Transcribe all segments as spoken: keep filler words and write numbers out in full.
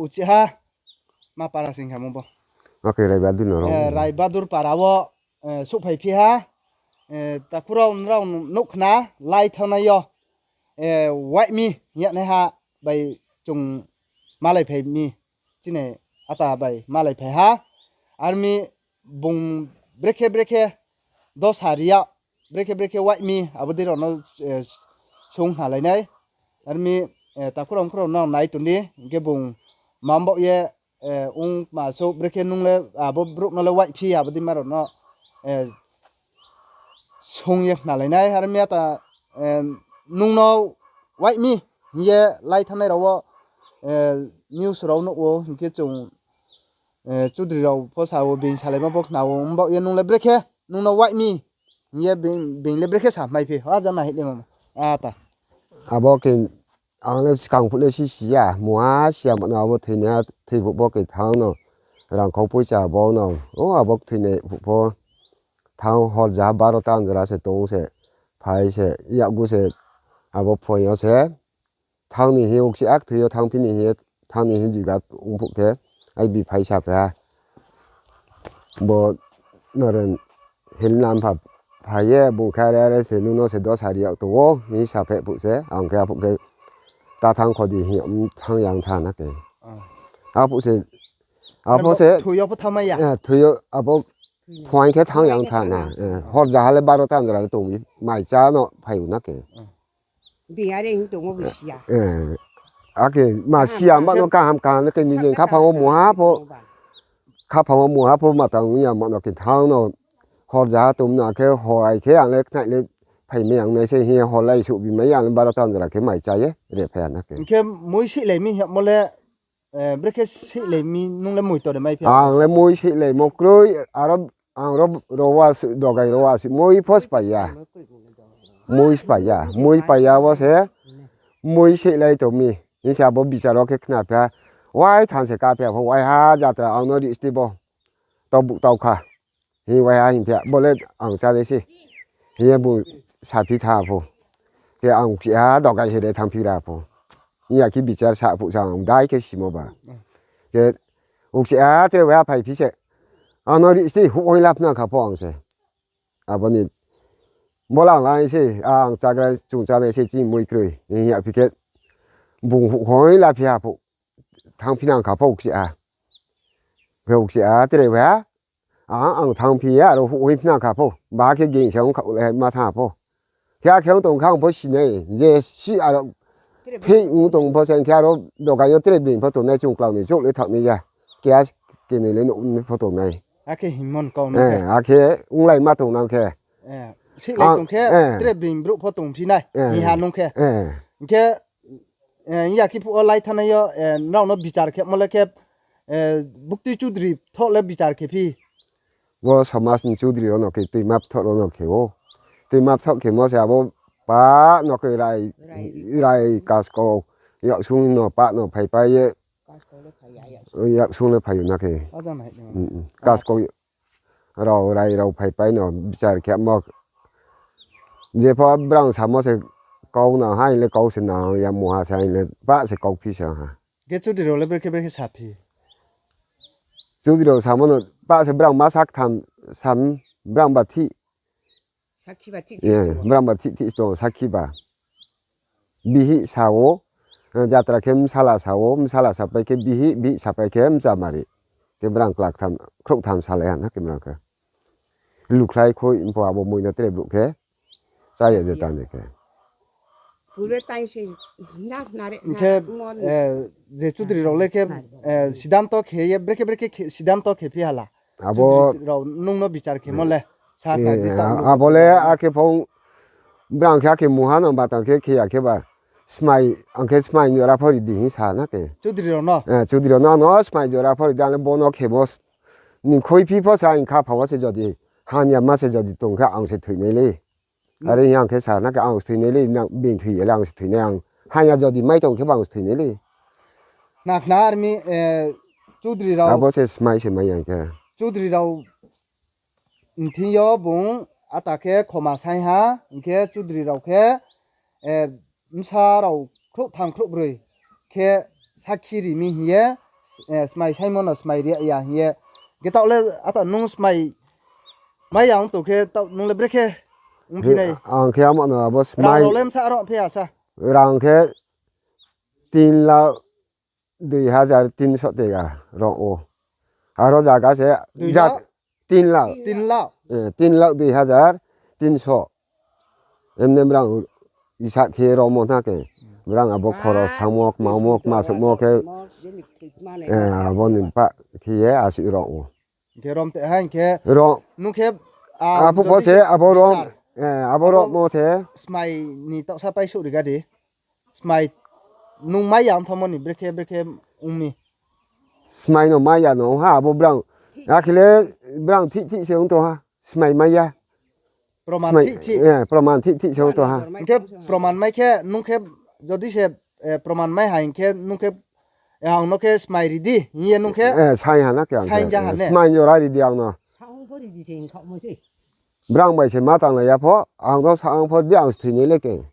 Uchih ha, ma para sing kha mo bo. Oke, Raibadur no rao. Eh, Raibadur para wo, eh, souhphai phi ha. Eh, takhu rao nrao nuh khna, lai thanngnai yo. Eh, waih mi, hing yagnaiha bai chung malaiphai mi. Chini ata bai malaiphai ha. Armi bung brekhe brekhe dosa ri ya, brekhe brekhe waih mi, abo dei rao no, eh, sung khnalai nai. Armi, eh, takhu rao mkhu rao no nai tong di, hing khe bung mambaoh ye, eh, ong ma souh brekhe nung le, abo brouh no le waih phi, abo dei ma rao no, eh, sung ye khnalai nai. Armi ata, eh, nung no waih mi, hing ye lai thanngnai rao wo, eh, news rao nuh wo, hing khe chung, eh, chudri rao pho sa wo, being salaimo pho khna wo, mbaoh ye nung le brekhe, nung no waih mi, hing ye being, being le brekhe sa mai phi, a jana hih le mama. Ata. Abo khe ang le skang phuh le si si ya, mungha si ya mano abo thoinaiha thoi phuh pho khe thanng no, rangkhau poicha bo no, o abo thoinai phuh pho thanng hor jaha baro ta jora se tong se, phai se, yakgu se, abo phoi yo se, thanng ni hing ukchi ak thoi yo thanngphi ni hing ye, thanng ni hing juga ong phuh khe, ai bi phai sa phai ha. Bo Noren Hill Nampha phai ye bung khe are are se nung no se dosa ri yag tong ou hing sa phai phuh se, ang khe aphuh khe ta thanng kho di hing ye, thanng yang tha na khe. Aphuh se, apho se, thoi yo pho thanngmai ya. Eh, thoi yo, abo phuaing khe thanng yang tha na. Eh, hor jaha le baro ta jora le tong mi, mai chá no phai ou na khe. Being are hing tongmo bo si ya. Eh, akhe ma si ya, ma no kaham kaham le khe nijeng khaphang wo mungha pho, khaphang wo mungha pho ma tang ya ma no khe thanng no hor jaha tong no khe hor ai khe ang le khnai le phaimai ang nai se hing ye hor lai souh bi mai ang le baro ta jora khe mai chá ye re phai ya na khe. Hing khe mui seihlai mi hingmo le, eh, brekhe seihlai mi nung le mui tore mai phi ya? Ang le mui seihlaimo kroi, aro ang ro, ro wa si, dogai ro wa si, mui pho spai ya. Mui spai ya, mui pai ya wo se, mui seihlai tong mi. Hing se abo bichar wo khe khna phi ha, wai thanng se ka phi ya pho, waiha jatra ang no rihsti bo. Tau buk tau kha. Hing waiha hing phi ya, bo le ang chánai se. Hing ye bung saphi tha pho. Khe ang uchih ha dogai se re thanngphi ra pho. Hing ya khe bichar sa phuh sa ang dai khe simo ba. Khe uchih ha tre waiha phaiphi se. Ang no rihsti huh hoi la phnang kha pho ang se. Abo ni bo lang lai se, ang chagra chung chánai se chini mui kroi. Hing ya phi khe bung huh hoi la phi ha pho. Thanngphi nang kha pho uchih ha. Khe uchih ha tre waiha. Ang, ang thanngphi ya, aro huh hoi phnang kha pho. Ba khe geng se ong kha le ma thanng pho. Khe akhe ong tong kha ang pho sinai, je si aro phi ong tong pho se, khe aro dogai yo tre being pho tongnai, chung klau ni chouh le thanng nai ya. Keha kenoi le nouh ni pho tongnai. Akhe hingmo kau no khe. Akhe onglai ma tong nang khe. Seihlai tong khe, tre being brouh pho tongphi nai, hing ha nung khe. Hing khe, eh, ya khe phuh wo lai thanngnai yo, eh, nrao no bichar khemo le khe, eh, buktui chudri thoh le bichar khe phi. Bo somaj ni chudri rao no khe tuima pthoh rao no khe ou. Tuima pthoh khemo se abo pah no khe rai, rai kaskau, yaksung no pah no phaipai ye. Yaksung le phai ou na khe. Kaskau rao rai rao phaipai no bichar khemo. Jepho brang samo se kau nang ha, hing le kau se nang ya, mungha se hing le pah se kauphi se ha. Khe chudri rao le brekhe brekhe saphi? Chudri rao samo no pah se brang ma saktham sam, brang ba thih. Brang ba thih thih tong sakhi ba. Bihih sa ou, jatra khe bsala sa ou, bsala sapai khe bihih, bihih sapai khe bchamari. Khe brang klaktham, khrouhtham salai ha na khe brang khe. Lukhlai khoi pho abo moi no tre brouh khe. Chá ya de tang de khe. Hing khe, eh, je chudri rao le khe, eh, sidanto khe ye, brekhe brekhe sidanto khe phi hala. Abo chudri rao nung no bichar khemo le. Abo le akhe pho brang khe akhe mungha no ba tang khe khe ya khe ba. Smai, ang khe smai jora pho ri di hing sa na khe. Chudri rao no? Eh, chudri rao no, no smai jora pho ri di, ang le bo no khemo. Ni khoiphi pho sa hing kha pha wo se jodi, hamya ma se jodi tong khe ang se thoinai le. Are hing ang khe sa na khe ang se thoinai le, nang being thoi ya le ang se thoinai ang. Hamya jodi mai tong khe ba ang se thoinai le. Khna khna armi, eh, chudri rao. Abo se smai se mai ya khe. Chudri rao thing yo bung ata khe khoma sai ha, hing khe chudri rao khe, eh, bsa rao khrouhtham khrouhbroi khe sakhi ri mi hing ye, Smai saimo no smai ri ya hing ye. Khe taoh le ata nung smai mai ya ong tong khe, taoh nung le brekhe ongphi nai? Ang khe amo no abo smai. Rang rao le bsa aro phi ya sa? Rang khe tin lakh dui hajar tinso tega rao ou. Aro zaga se tin lakh. Tin lakh. Tin lakh dui hajar tinso. Emne brang isa khe romo na khe. Brang abo khoros thangmo, kmamo, kma souhmo khe. Abo ni pah khe ye asuh rao ou. Hing khe rom te ha hing khe. Nung khe, aphuh bo se abo rom, abo rommo se. Smai ni taohsa pai souh ri ga di. Smai nung mai ya ong thanngmo ni brekhe brekhe ong mi. Smai no mai ya no ha abo brang. Akhe le brang thih thih se ong tong ha. Smai mai ya. Proman thih thih se ong tong ha. Hing khe proman mai khe nung khe jodi se proman mai ha hing khe nung khe ang no khe smai ri di hing ye nung khe. Saing ha na khe ang khe. Smai jora ri di ang no. Brang bai se ma tanglai ya pho, ang no sa ang pho di ang se thoinai le khe.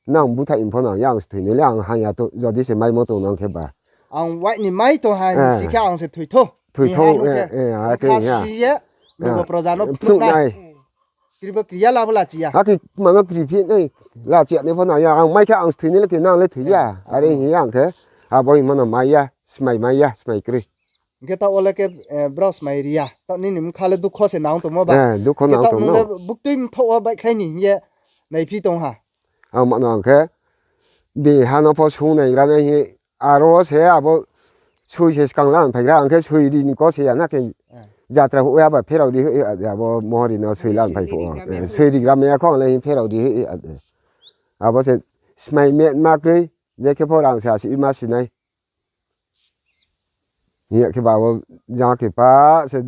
Nang búthaih ni pho nang ya ang se thoinai le ang hang ya to, jodi se maimo tong nang khe ba. Ang wai ni mai tong ha hing si khe ang se thoi thou. Thoi thou, akhe si ye, nogo proja no phnuh nai. Kribo kri ya la pho lachi ya. Akhe mano kri phi nai, lachi ya ni pho nang ya, ang mai khe ang se thoinai le khe nang le thoi ya. Are hing ye ang khe, abo hingmo no mai ya, smai mai ya, smai kroi. Hing khe taoh wo le khe, brao smai ri ya. Taoh nini bkha le dukho se nang tongmo ba. Dukho nang tongmo. Buktui mthoh wo baihkhlai ni hing ye naiphi tong ha. Ang mano ang khe, bini ha no pho sung nai gra nai hing ye, aro wo se abo soi se skang la phai gra, ang khe soi ri ni kau se ya na khe, jatra hoih ya ba pherao ri hoih ya de, abo mohori no soi la phai phuh wo. Soi ri gra mai ya kho ang le hing pherao ri hoih ya de. Abo se smai met ma kroi, je khe pho rang se asuh ma si nai. Hing ya khe ba abo jang khe pa se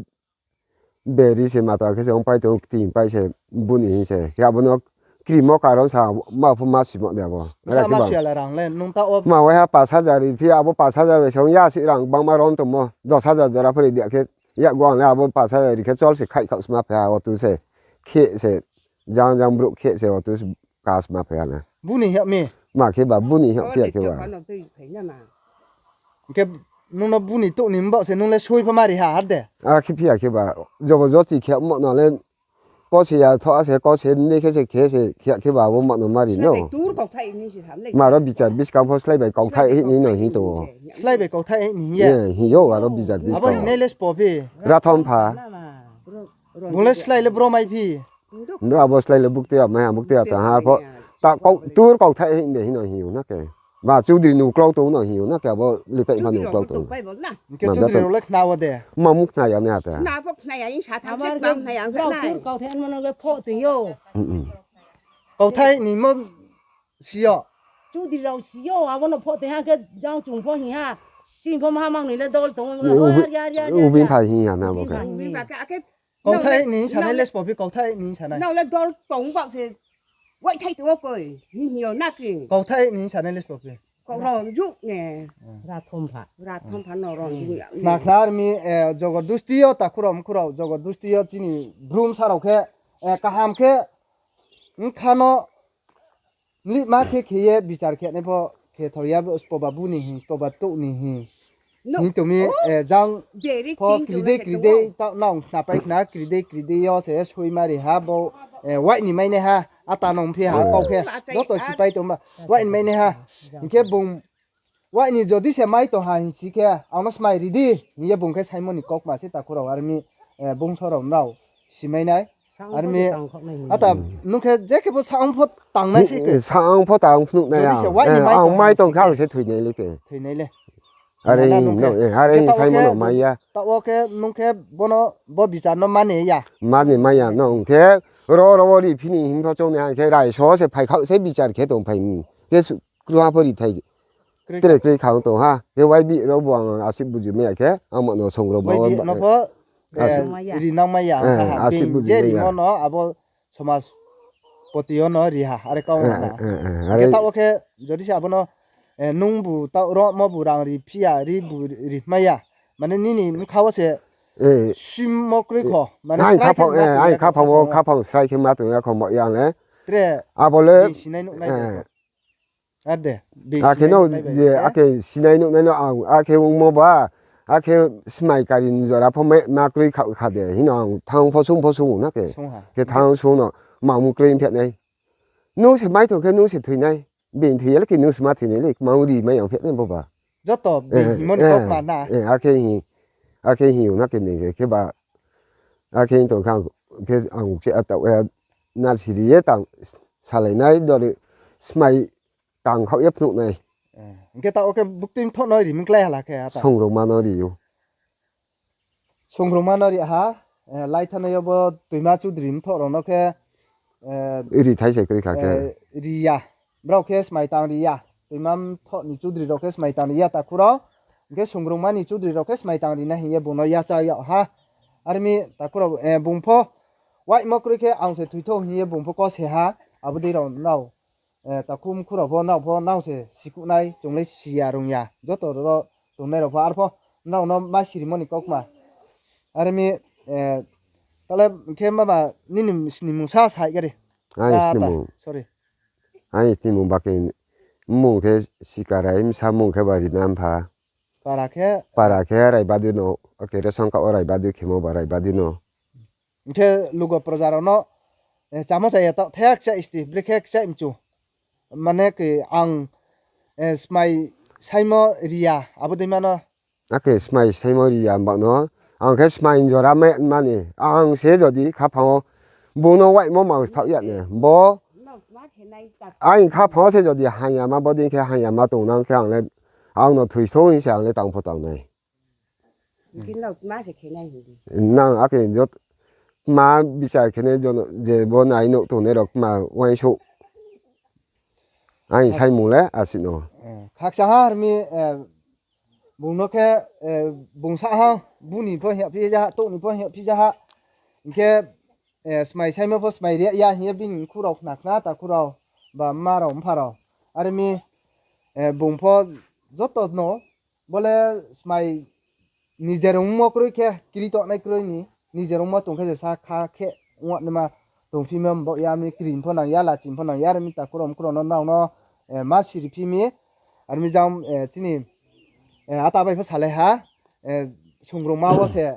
beri se mata khe se ongpai tong, kting pai se buni hing se. Khe abo no krimo karon sa ma pho ma simo de abo. Bsa ma si ya la rang le, nung taoh wo. Ma waiha pas hajar ri phi, abo pas hajar bai se ong ya si rang gbangma rom tongmo. Dos hajar jora pho ri di ya khe, ya guang le abo pas hajar ri khe chol se khaih khaoh sma phai ha, otu se. Khe se, jang jang brouh khe se, otu se kasma phai ha na. Buni hing ya mi? Ma khe ba, buni hing ya khe ba. Hing khe nung no buni touh ni mbaoh se nung le soi pho ma ri ha, har de? Akhe phi ya khe ba, jobo josti khe mo no le, kau se ya thoh se, kau se ni khe se khe se khe ya khe ba, abo ma no ma ri no. Ma ro bichar buskang pho slái bai kauthai hing ni no hing tong ou. Slái bai kauthai hing ni hing ye? Hing yo, aro bichar buskang. Abo hing nai le sbo phi? Rathom pha. Bung le slái le bro mai phi? Abo slái le buktui ya mai ha, buktui ya tong ha pho. Ta kau, tur kauthai hing de hing no hing ou na khe. Ma chudri ni uklau tong no hing ou na khe, abo lipaih ma ni uklau tong. Hing khe chudri rao le khna wo de? Ma mung khna ya nai ha ta. Khna pho khna ya, sa tham se bang khna ya, khna. Kauthai ni mo si yo. Chudri rao si yo, abo no pho tei ha khe jang chung pho hing ha. Chini pho maha mang ni le dol tong ou. Ubing pha hing ya na bo khe. Kauthai ni sanai le sbo phi, kauthai ni sanai. Nang le dol tong ba se. Waithai tong ou koi. Hing hing yo na khe. Kauthai ni sanai le sbo phi. Kau rom ju ne. Rathom pha. Rathom pha no rom ju ya. Khna khna ar mi, jogodusti yo takhu rao mkhu rao, jogodusti yo chini brum sa rao khe, kaham khe, bkha no mlihma khe khe ye bichar khe nai pho khe thao ya, sbo ba bu ni hing, sbo ba touh ni hing. Hing tong mi, jang pho kri dei kri dei, taoh nang khnapai khna kri dei kri dei yo se soi ma ri ha bo, wai ni mai nai ha, ata nung phi ha kau khe, joto sipai tong ba, wai ni mai nai ha. Hing khe bung wai ni jodi se mai tong ha hing si khe, ang no smai ri di, hing ye bung khe saimo ni kaukma se takhu rao, ar mi, bungso rao nrao simai nai. Ar mi, ata, nung khe je khe pho saong pho tangnai se khe. Saong pho tang phnuh nai ya. Ang mai tong khe ang se thoinai le khe. Thoinai le. Are hing no, are hing saimo no mai ya. Taoh wo khe nung khe bono, bo bichar no mani ya. Mani mai ya no, hing khe ro ro wo ri phi ni hing pho choung nai ha, hing khe raiso se phaikhaoh se bichar khe tong phai mi. Khe kruha pho rithai tre kroi khang tong ha. Khe wai bi rao bu ang asih buji mai ya khe, ang ma no song rao ba. Ri nang mai ya, je rimo no abo somaj poti yo no ri ha, are kau na. Khe taoh wo khe, jodi se abo no, nung bu taoh ro mo bu rang ri phi ya, ri bu ri mai ya. Mane nini bkha wo se, simo kroi kho. Mane ai khaphang wo, khaphang srai khe ma tong ya kho mo ya le. Tre abo le sinai nuhnai. Akhe no, akhe sinai nuhnai no ang, akhe ongmo ba, Akhe smai kari ni jora pho ma, ma kroi kha, kha de hino ang thanng pho sung pho sung na khe. Sung ha. Khe thanng sung no, mangmung kroi phi nai. Nung se mai tong khe nung se thoi nai. Being thoi ya le khe nung se ma thoi nai le, kmang ri mai ang phi nai bo ba. Joto being himo ni kaukma na. Akhe hi, akhe hi o na khe being khe, khe ba, akhe hi tong kha, khe ang khe a taoh, nalsi ri ye tang, salai nai, dori smai tang khaoh ye phnuh nai. Hing khe taoh wo khe buktui mthoh no ri mi klái hala khe a ta. Songrongma no ri ou. Songrongma no ri ha, lai thanai yo bo Toima Chudri mthoh rao no khe, ri thai se kroi kha khe. Ri ya. Brao khe smai tang ri ya. Toima mthoh ni Chudri rao khe smai tang ri ya takhu rao. Hing khe Songrongma ni Chudri rao khe smai tang ri nai hing ye bung no yacha yag ha. Are mi takhu rao, bung pho waimo kroi khe ang se thoi thou hing ye bung pho kose ha. Abo dei rao nrao, takhu mkhu rao pho nrao pho nrao se sikuh nai, chung le si ya rung ya. Joto ro tongnai rao pho arpho nrao no ma sirimo ni kaukma. Are mi, tale khe mama nini snimung sa sai gari. Sorry. Aini snimung ba khe mmung khe Sikarai, bsa mmung khe ba Rina Mpha. Para khe? Para khe Raibadi no, ake ration card wo Raibadi khemo ba Raibadi no. Hing khe lugo proja rao no, chámo cha ya taoh thek chai sti, brekhe kchai mchu. Mane khe ang, smai saimo ri ya, abo dei ma no. Akhe smai saimo ri ya ba no, ang khe smai jora ma, mani, ang se jodi khaphang wo, bung no waimo ma sthaoh ya ne, bo, aini khaphang wo se jodi hang ya ma, bo dei khe hang ya ma tongnang khe ang le, ang no thoi sou hing se ang le tang pho tang nai. Nang akhe jot, ma bichar khe ne je bo nai nouh tongnai rao ma uaingsouh. Aini saimung le asi no. Khakcha ha ri mi, bung no khe, bung sa ha, bu ni pho hing ya phi ja ha, touh ni pho hing ya phi ja ha. Hing khe, smai saimo pho smai ri ya hing ye bini mkhu rao khna khna takhu rao, ba mma rao mpha rao. Are mi, bung pho joto no, bo le smai nije rungmo kroi khe, kri tongnai kroi ni, nije rungmo tong khe se sa kha khe, ong naima tongphi mi baoh ya mi, kri pho nang ya, lachi pho nang ya, are mi takhu rao mkhu rao no nrao no, ma siri phi mi, are mi jang, chini, ata bai pho salai ha, Songrongma wo se,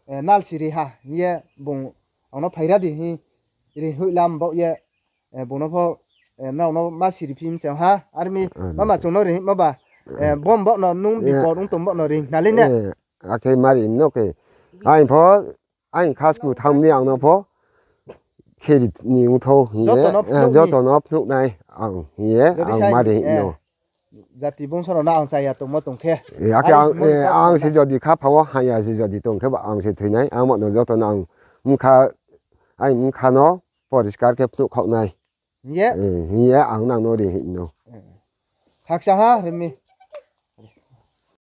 nalsi ri ha hing ye bung ang no phaira di hing, ri hoih lam baoh ye, bung no pho, nrao no ma siri phi mi se ha, are mi, mama chung no ri hingmo ba, bom baoh no nung bipod ong tong baoh no ri na le ne. Akhe ma ri no khe, aini pho, aini khasku thanng ni ang no pho, kheri ni ongthou hing ye, joto no phnuh nai ang hing ye, ang ma ri hing no. Jati bungso rao no ang chaya tongmo tong khe. Akhe ang se jodi khaphang wo hang ya se jodi tong khe ba ang se thoi nai, ang ma no joto no ang, aini bkha no poriskar khe phnuh khaoh nai. Hing ye ang nang no ri hing no. Khakcha ha ri mi.